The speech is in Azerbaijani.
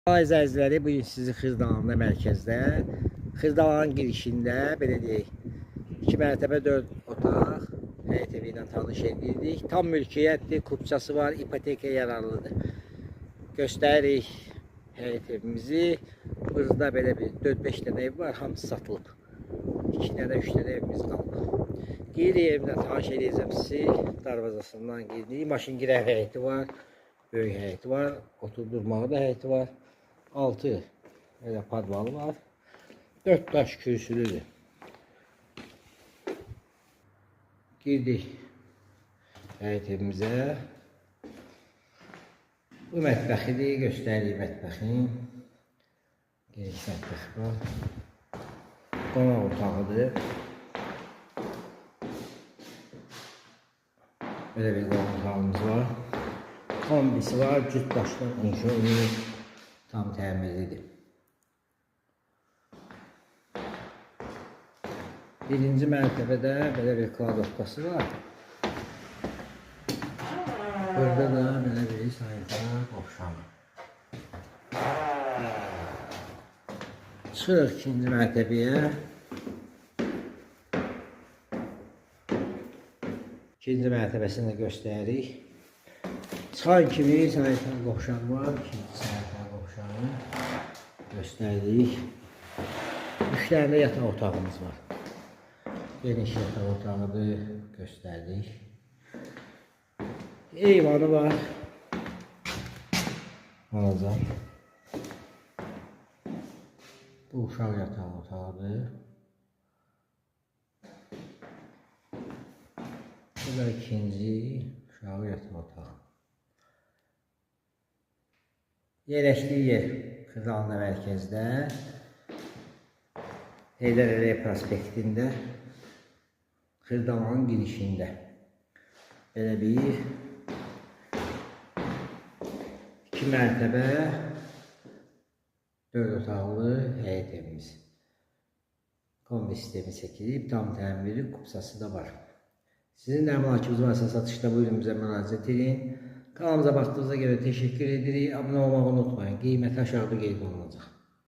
Əzizləri, bugün sizi Xırdalanda mərkəzdə, Xırdalanın girişində, belə deyək, 2 mərtəbə 4 otaq həyət evi ilə tanış edirdik. Tam mülkiyyətdir, kupçası var, ipoteka yararlıdır. Göstəririk həyət evimizi. Burada belə bir 4-5 dənə ev var, hamısı satılıb. 2 dənə, 3 dənə evimiz qalıb. Giririk evlə tanış edəcəm sizi. Darvazasından girdik. Maşın girər həyəti var, böyük həyəti var, oturdurmağı da həyəti var. 6 elə padvalı var. 4 daş kürsülüdür. Girdik həyət evimizə. Bu mətbəxidir, göstəririk mətbəxin. Geniş mətbəx var. Qonaq otağıdır. Belə bir qonaq otağımız var. Kombisi var, cüt daşdan inşa olunub. Tam təmirlidir. Birinci mərtəbədə belə bir kladovkası var. Burada da belə bir sanitar qovşanı. Çıxırıq ikinci mərtəbəyə. İkinci mərtəbəsini də göstəririk. Çıxan kimi sanitar qovşanı var. İkinci sanitar qovşanı göstərdik. 3 dənə də yataq otağımız var. Geniş yataq otağıdır, göstərdik. Eyvanı var. Balaca. Bu uşaq yataq otağıdır. Bu da ikinci uşaq yataq otağı. Yerləşdiyi yer Xırdalanda mərkəzdə, Heydər Əliyev prospektində, Xırdalanın girişində. Belə bir 2 mərtəbə 4 otaqlı həyət evimiz. Kombi sistemi çəkilib, tam təmiri, kupsası da var. Sizin də əmlakınız varsa satışda buyurun bizə müraciət edin. Kanalımıza baxdığınıza görə təşəkkür edirik. Abunə olmağı unutmayın. Qiyməti aşağıda qeyd olunacaq.